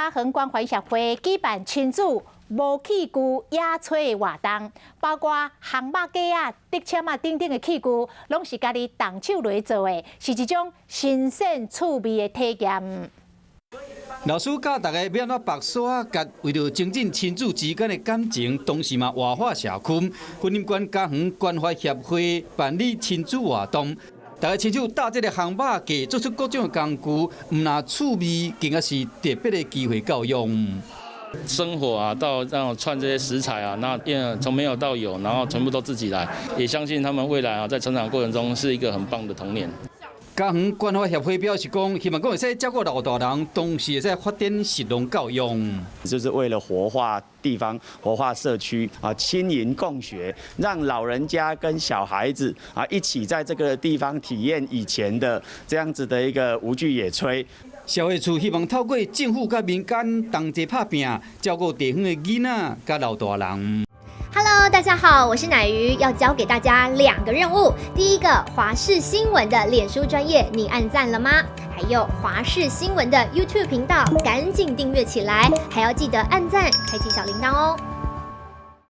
嘉恆關懷協會舉辦親子無器具野炊的活動，包括烘肉架仔、竹籤仔等等的器具，攏是家己動手來做的，是一種新鮮趣味的體驗。老師教大家欲按怎縛索仔結，為著增進親子之間的感情，同時嘛活化社區。雲林縣嘉園關懷協會辦理親子活動，大家親手搭這个烘肉架，做出各種的工具，毋但趣味，更加是特別的機會教育。生火啊，到讓串這些食材啊，那因為從沒有到有，然後全部都自己來，也相信他們未來啊，在成長過程中是一個很棒的童年。嘉園關懷協會表示講，希望講會使照顧老大人，同時會使發展食農教育。就是為了活化地方、活化社區啊，青銀共學，讓老人家跟小孩子啊一起在這個地方體驗以前的這樣子的一個無具野炊。社會處希望透過政府佮民間同齊拍拚，照顧地方的囡仔佮老大人。 Hello，大家好，我是乃瑜，要交給大家兩個任務。第一個，華視新聞的臉書專頁，你按讚了嗎？還有華視新聞的 YouTube 頻道，趕緊訂閱起來，還要記得按讚，開啟小鈴鐺哦。